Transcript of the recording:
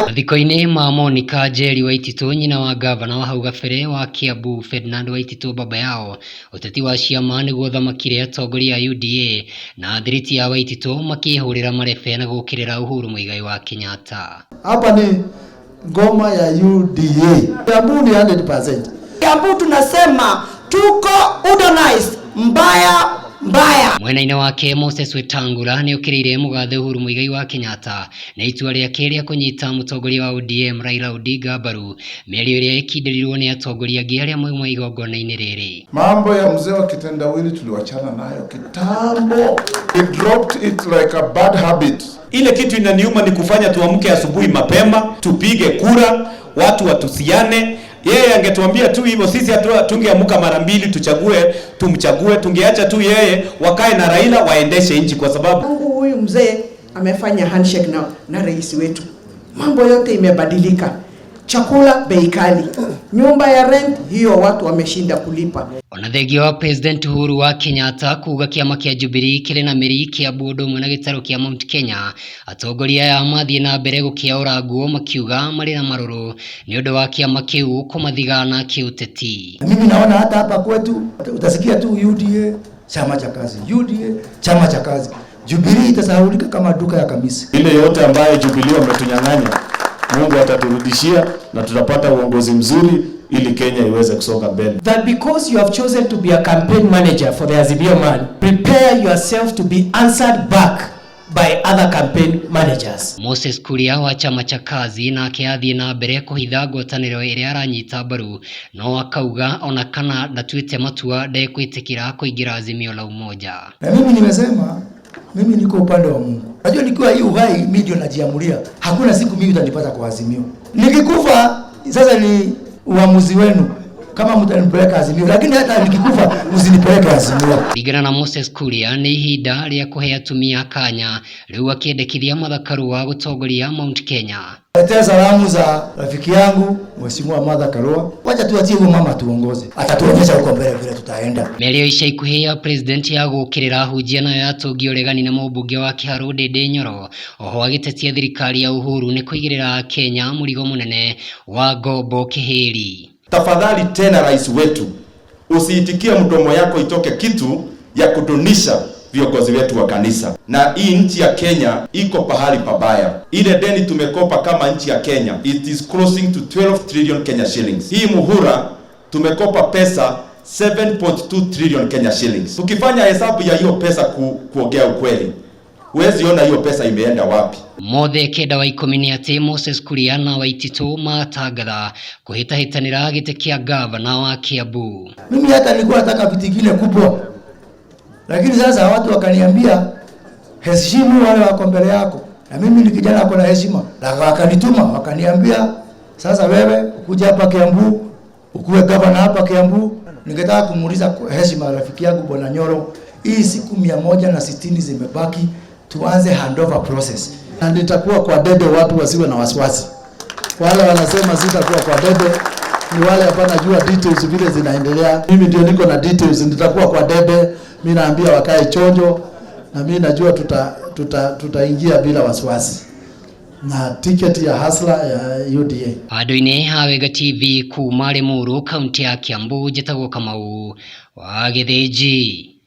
Mathiko-inĩ ma Monica Njeri Waititu nyina wa ngavana wa hau gabere wa Kiambu Ferdinand Waititu baba yao, ũteti wa ciama nĩguo ũthamakire atongoria a UDA na thiriti ya Waititu makĩhũrĩra marebe na gũũkĩrĩra Uhuru Muigai wa Kenyatta. Hapa ni ngoma ya UDA. Kiambu ni 100%. Kiambu tunasema tuko UDAnized mbaya mbaya. Mwena-inĩ wake Moses Wetangula nĩokĩrĩire mũgathe Uhuru Muigai wa Kenyatta na itua rĩake rĩa kũnyita mũtongoria wa ODM Raila Odinga mbaru, mĩario ĩrĩa ĩkindĩrirwo nĩ atongoria angĩ arĩa mauma igongona-inĩ rĩrĩ. Mambo ya mzee wa kitendawili tuliwachana nayo kitambo. He dropped it like a bad habit. Ile kitu inaniuma ni kufanya tuamke asubuhi mapema, tupige kura, watu watusiane. Yeye angetuambia tu hivyo, sisi tungeamka mara mbili tuchague, tumchague, tungeacha tu yeye wakae na Raila waendeshe nchi kwa sababu Mungu, huyu mzee amefanya handshake na rais wetu, mambo yote imebadilika. Chakula bei kali, nyumba ya rent hiyo watu wameshinda kulipa. Ona thengia wa President Uhuru wa Kenyatta kuga kĩama kĩa Jubilee kĩrĩ na mĩri Kiambu ũndũ ũmwe na gĩtarũ kĩa Mount Kenya, atongoria aya mathiĩ na mbere gũkĩaũra nguo makiuga marĩ na marũrũ nĩ ũndũ wa kĩama kĩu kũmathigana kĩũteti. Na mimi naona hata hapa kwetu utasikia tu UDA chama cha kazi, UDA chama cha kazi. Jubilee itasahaulika kama duka ya kamisi. Ile yote ambayo Jubilee wametunyang'anya, Mungu ataturudishia na tutapata uongozi mzuri ili Kenya iweze kusonga mbele. That because you have chosen to be a campaign manager for the Azimio man, prepare yourself to be answered back by other campaign managers. Moses Kuria wa chama cha Kazi nake athiĩ na mbere kũhitha ngwatanĩro ĩrĩa aranyita mbaru no akauga ona kana ndatuĩte matua ndekwĩtĩkĩra kũingĩra Azimio la Umoja. Na mimi nimesema mimi niko upande wa Mungu. Najua nikiwa hii uhai mimi ndio najiamulia. Hakuna siku mimi utanipata kwa Azimio. Nikikufa sasa ni uamuzi wenu kama mtanipeleka Azimio, lakini hata nikikufa msinipeleke Azimio. Kũringana na Moses Kuria nĩ ihinda rĩa kũhe atumia kanya rĩu akĩendekithia Martha Karua gũtongoria Mount Kenya. Letea salamu za rafiki yangu Mheshimiwa Martha Karua. Wacha tuachie huyo mama tuongoze, atatuonyesha huko mbele vile tutaenda. Mĩario ica ikuhĩ ya president ya gũũkĩrĩra ahunjia nayo yatũngio ũregani na mũmbunge wa Kiharu Ndindi Nyoro oho agĩtetia thirikari ya Uhuru nĩ kũigĩrĩra Kenya mũrigo mũnene wa ngombo kĩhĩri. Tafadhali tena, rais wetu, usiitikie mdomo yako itoke kitu ya kudunisha viongozi wetu wa kanisa. Na hii nchi ya Kenya iko pahali pabaya. Ile deni tumekopa kama nchi ya Kenya, it is closing to 12 trillion Kenya shillings. Hii muhula tumekopa pesa 7.2 trillion Kenya shillings. Tukifanya hesabu ya hiyo pesa kuongea ukweli, huwezi ona hiyo pesa imeenda wapi. Mothe kenda wa ikũmi nĩ atĩ Moses Kuria na Waititu matangatha kũhĩtahĩtanĩra gĩtĩ kĩa gavana wa Kiambu. Mimi hata nilikuwa nataka viti vingine kubwa, lakini sasa watu wakaniambia heshimu wale wako mbele yako, na mimi ni kijana ako na heshima, na wakanituma wakaniambia, sasa wewe ukuja hapa Kiambu ukuwe gavana hapa Kiambu. Ningetaka kumuuliza kwa heshima rafiki yangu Bwana Nyoro, hii siku 160 zimebaki, tuanze handover process. Na nitakuwa kwa debe, watu wasiwe na wasiwasi. Wale wanasema sitakuwa kwa debe ni wale hapana jua details vile zinaendelea. Mimi ndio niko na details, nitakuwa kwa debe. Mimi naambia wakae chonjo, na mimi najua tutaingia bila wasiwasi na tiketi ya Hustler ya UDA. Handũ-inĩ ha Wenga TV kuma Limuru kaunti ya Kiambu njĩtagwo Kamau wa Gĩthĩnji.